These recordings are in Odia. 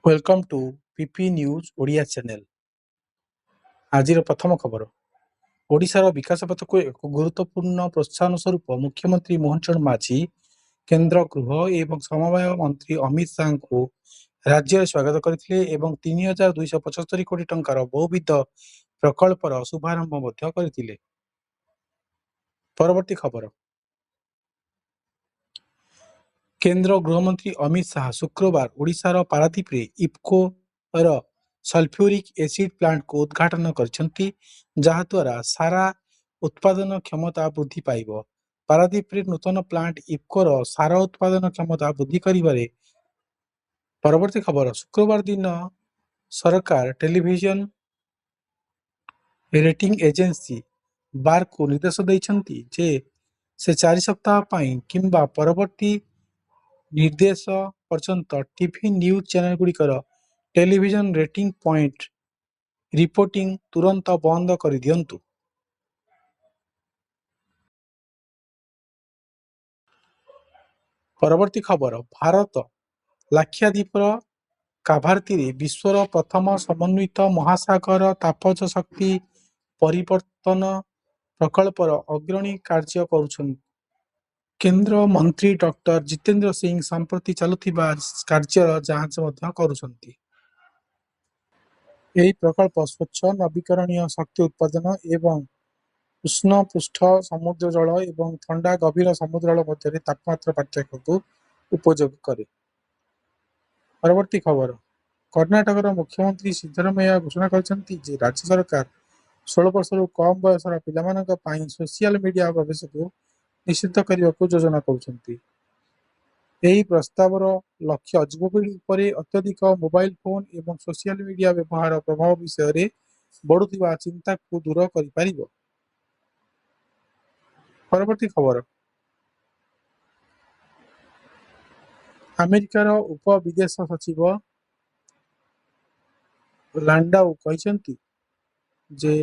Welcome to PP News Odia channel. ଆଜିର ପ୍ରଥମ ଖବର, ଓଡ଼ିଶାର ବିକାଶ ପଥକୁ ଏକ ଗୁରୁତ୍ୱପୂର୍ଣ୍ଣ ପ୍ରୋତ୍ସାହନ ସ୍ୱରୂପ ମୁଖ୍ୟମନ୍ତ୍ରୀ ମୋହନ ଚରଣ ମାଝୀ କେନ୍ଦ୍ର ଗୃହ ଏବଂ ସମବାୟ ମନ୍ତ୍ରୀ ଅମିତ ଶାହଙ୍କୁ ରାଜ୍ୟରେ ସ୍ୱାଗତ କରିଥିଲେ ଏବଂ 3275 କୋଟି ଟଙ୍କାର ବହୁବିଧ ପ୍ରକଳ୍ପର ଶୁଭାରମ୍ଭ ମଧ୍ୟ କରିଥିଲେ। ପରବର୍ତ୍ତୀ ଖବର, କେନ୍ଦ୍ର ଗୃହମନ୍ତ୍ରୀ ଅମିତ ଶାହା ଶୁକ୍ରବାର ଓଡ଼ିଶାର ପାରାଦୀପରେ ଇଫ୍କୋର ସଲଫ୍ୟୁରିକ୍ ଏସିଡ୍ ପ୍ଲାଣ୍ଟକୁ ଉଦ୍ଘାଟନ କରିଛନ୍ତି, ଯାହାଦ୍ୱାରା ସାର ଉତ୍ପାଦନ କ୍ଷମତା ବୃଦ୍ଧି ପାଇବ। ପାରାଦୀପରେ ନୂତନ ପ୍ଲାଣ୍ଟ ଇଫ୍କୋର ସାର ଉତ୍ପାଦନ କ୍ଷମତା ବୃଦ୍ଧି କରିବାରେ। ପରବର୍ତ୍ତୀ ଖବର, ଶୁକ୍ରବାର ଦିନ ସରକାର ଟେଲିଭିଜନ ରେଟିଂ ଏଜେନ୍ସି ବାର୍କୁ ନିର୍ଦ୍ଦେଶ ଦେଇଛନ୍ତି ଯେ ସେ 4 ସପ୍ତାହ ପାଇଁ କିମ୍ବା ପରବର୍ତ୍ତୀ ନିର୍ଦ୍ଦେଶ ପର୍ଯ୍ୟନ୍ତ ଟିଭି ନ୍ୟୁଜ୍ ଚ୍ୟାନେଲଗୁଡ଼ିକର ଟେଲିଭିଜନ ରେଟିଂ ପଏଣ୍ଟ ରିପୋର୍ଟିଂ ତୁରନ୍ତ ବନ୍ଦ କରିଦିଅନ୍ତୁ। ପରବର୍ତ୍ତୀ ଖବର, ଭାରତ ଲାକ୍ଷାଦ୍ୱୀପର କାଭାରତିରେ ବିଶ୍ୱର ପ୍ରଥମ ସମନ୍ୱିତ ମହାସାଗର ତାପଜ ଶକ୍ତି ପରିବର୍ତ୍ତନ ପ୍ରକଳ୍ପର ଅଗ୍ରଣୀ କାର୍ଯ୍ୟ କରୁଛନ୍ତି। କେନ୍ଦ୍ର ମନ୍ତ୍ରୀ ଡକ୍ଟର ଜିତେନ୍ଦ୍ର ସିଂ ସମ୍ପ୍ରତି ଚାଲୁଥିବା କାର୍ଯ୍ୟର ଯାଞ୍ଚ ମଧ୍ୟ କରୁଛନ୍ତି। ଏହି ପ୍ରକଳ୍ପ ସ୍ୱଚ୍ଛ, ନବୀକରଣୀୟ ଶକ୍ତି ଉତ୍ପାଦନ ଏବଂ ଉଷ୍ଣ ପୃଷ୍ଠ ସମୁଦ୍ର ଜଳ ଏବଂ ଥଣ୍ଡା ଗଭୀର ସମୁଦ୍ର ଜଳ ମଧ୍ୟରେ ତାପମାତ୍ରା ପାର୍ଥକ୍ୟକୁ ଉପଯୋଗ କରେ। ପରବର୍ତ୍ତୀ ଖବର, କର୍ଣ୍ଣାଟକର ମୁଖ୍ୟମନ୍ତ୍ରୀ ସିଦ୍ଧରମୈୟା ଘୋଷଣା କରିଛନ୍ତି ଯେ ରାଜ୍ୟ ସରକାର 16 ବର୍ଷରୁ କମ୍ ବୟସର ପିଲାମାନଙ୍କ ପାଇଁ ସୋସିଆଲ ମିଡିଆ ପ୍ରବେଶକୁ ନିଷିଦ୍ଧ କରିବାକୁ ଯୋଜନା କରୁଛନ୍ତି। ଏହି ପ୍ରସ୍ତାବର ଲକ୍ଷ୍ୟ ଯୁବପିଢ଼ି ଉପରେ ଅତ୍ୟଧିକ ମୋବାଇଲ ଫୋନ୍ ଏବଂ ସୋସିଆଲ ମିଡିଆ ବ୍ୟବହାର ପ୍ରଭାବ ବିଷୟରେ ବଢୁଥିବା ଚିନ୍ତାକୁ ଦୂର କରିପାରିବ। ପରବର୍ତ୍ତୀ ଖବର, ଆମେରିକାର ଉପ ବିଦେଶ ସଚିବ ଲାଣ୍ଡାଉ କହିଛନ୍ତି ଯେ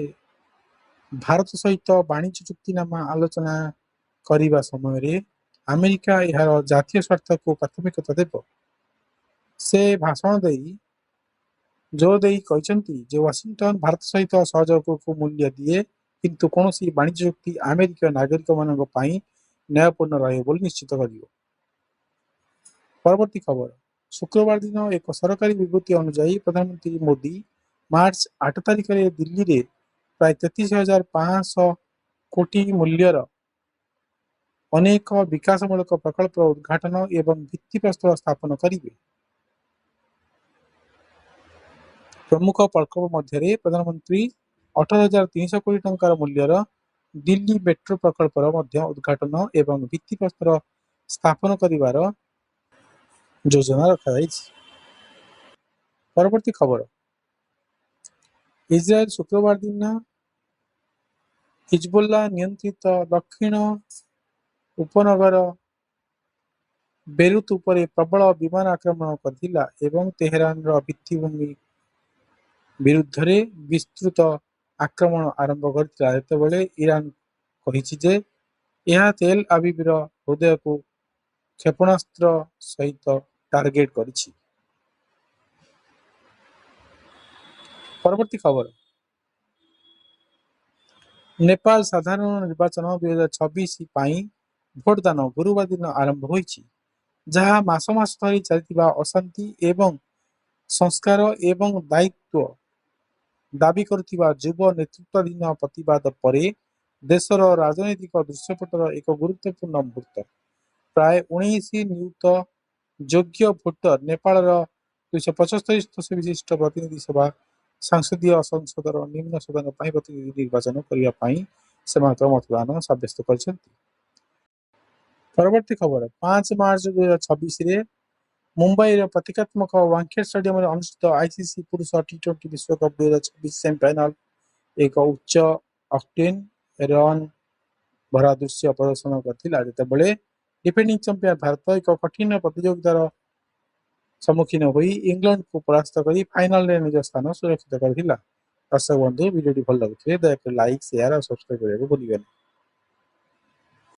ଭାରତ ସହିତ ବାଣିଜ୍ୟ ଚୁକ୍ତିନାମା ଆଲୋଚନା କରିବା ସମୟରେ ଆମେରିକା ଏହାର ଜାତୀୟ ସ୍ୱାର୍ଥକୁ ପ୍ରାଥମିକତା ଦେବ। ସେ ଭାଷଣ ଦେଇ ଜୋର ଦେଇ କହିଛନ୍ତି ଯେ ୱାଶିଂଟନ ଭାରତ ସହିତ ସହଯୋଗକୁ ମୂଲ୍ୟ ଦିଏ, କିନ୍ତୁ କୌଣସି ବାଣିଜ୍ୟ ଚୁକ୍ତି ଆମେରିକୀୟ ନାଗରିକମାନଙ୍କ ପାଇଁ ନ୍ୟାୟପୂର୍ଣ୍ଣ ରହିବ ବୋଲି ନିଶ୍ଚିତ କରିବ। ପରବର୍ତ୍ତୀ ଖବର, ଶୁକ୍ରବାର ଦିନ ଏକ ସରକାରୀ ବିବୃତ୍ତି ଅନୁଯାୟୀ, ପ୍ରଧାନମନ୍ତ୍ରୀ ମୋଦି ମାର୍ଚ୍ଚ 8 ତାରିଖରେ ଦିଲ୍ଲୀରେ ପ୍ରାୟ 33,500 କୋଟି ମୂଲ୍ୟର ଅନେକ ବିକାଶମୂଳକ ପ୍ରକଳ୍ପର ଉଦ୍ଘାଟନ ଏବଂ ଭିତ୍ତିପ୍ରସ୍ତର ସ୍ଥାପନ କରିବେ। ପ୍ରମୁଖ ପ୍ରକଳ୍ପ ମଧ୍ୟରେ ପ୍ରଧାନମନ୍ତ୍ରୀ 18,300 କୋଟି ଟଙ୍କାର ମୂଲ୍ୟର ଦିଲ୍ଲୀ ମେଟ୍ରୋ ପ୍ରକଳ୍ପର ମଧ୍ୟ ଉଦ୍ଘାଟନ ଏବଂ ଭିତ୍ତିପ୍ରସ୍ତର ସ୍ଥାପନ କରିବାର ଯୋଜନା ରଖାଯାଇଛି। ପରବର୍ତ୍ତୀ ଖବର, ଇସ୍ରାଏଲ ଶୁକ୍ରବାର ଦିନ ହିଜବୁଲ୍ଲା ନିୟନ୍ତ୍ରିତ ଦକ୍ଷିଣ ଉପନଗର ବେରୁତ ଉପରେ ପ୍ରବଳ ବିମାନ ଆକ୍ରମଣ କରିଥିଲା ଏବଂ ତେହେରାନର ଭିତ୍ତିଭୂମି ବିରୁଦ୍ଧରେ ବିସ୍ତୃତ ଆକ୍ରମଣ ଆରମ୍ଭ କରିଥିଲା, ଯେତେବେଳେ ଇରାନ କହିଛି ଯେ ଏହା ତେଲ ଆବିବର ହୃଦୟକୁ କ୍ଷେପଣାସ୍ତ୍ର ସହିତ ଟାର୍ଗେଟ କରିଛି। ପରବର୍ତ୍ତୀ ଖବର, ନେପାଳ ସାଧାରଣ ନିର୍ବାଚନ 2026 ପାଇଁ ଭୋଟଦାନ ଗୁରୁବାର ଦିନ ଆରମ୍ଭ ହୋଇଛି, ଯାହା ମାସ ମାସ ଧରି ଚାଲିଥିବା ଅଶାନ୍ତି ଏବଂ ସଂସ୍କାର ଏବଂ ଦାୟିତ୍ୱ ଦାବି କରୁଥିବା ଯୁବ ନେତୃତ୍ୱାଧୀନ ପ୍ରତିବାଦ ପରେ ଦେଶର ରାଜନୈତିକ ଦୃଶ୍ୟପଟର ଏକ ଗୁରୁତ୍ୱପୂର୍ଣ୍ଣ ମୁହୂର୍ତ୍ତ। ପ୍ରାୟ 19 ନିୟୁତ ଯୋଗ୍ୟ ଭୋଟର ନେପାଳର 275 ସଦସ୍ୟ ବିଶିଷ୍ଟ ପ୍ରତିନିଧି ସଭା ସଂସଦୀୟ ସଂସଦର ନିମ୍ନ ସଦନ ପାଇଁ ପ୍ରତିନିଧି ନିର୍ବାଚନ କରିବା ପାଇଁ ସେମାନଙ୍କର ମତଦାନ ସାବ୍ୟସ୍ତ କରିଛନ୍ତି। ପରବର୍ତ୍ତୀ ଖବର, 5 ମାର୍ଚ୍ଚ 2026ରେ ମୁମ୍ବାଇର ପ୍ରତୀକାତ୍ମକ ୱାଙ୍ଖେଡେ ଷ୍ଟାଡିୟମରେ ଅନୁଷ୍ଠିତ ଆଇସିସି ପୁରୁଷ ଟି-20 ବିଶ୍ୱକପ୍ 2026 ସେମିଫାଇନାଲ ଏକ ଉଚ୍ଚ ଅକ୍ଟେନ୍ ରନ୍ ଭରା ଦୃଶ୍ୟ ପ୍ରଦର୍ଶନ କରିଥିଲା, ଯେତେବେଳେ ଡିଫେଣ୍ଡିଂ ଚାମ୍ପିୟନ ଭାରତ ଏକ କଠିନ ପ୍ରତିଯୋଗିତାର ସମ୍ମୁଖୀନ ହୋଇ ଇଂଲଣ୍ଡକୁ ପରାସ୍ତ କରି ଫାଇନାଲରେ ନିଜ ସ୍ଥାନ ସୁରକ୍ଷିତ କରିଥିଲା। ଦର୍ଶକ ବନ୍ଧୁ, ଭିଡ଼ିଓଟି ଭଲ ଲାଗୁଥିଲେ ଦୟାକରି ଲାଇକ୍, ସେୟାର ଆଉ ସବସ୍କ୍ରାଇବ କରିବାକୁ ଭୁଲିବେନି।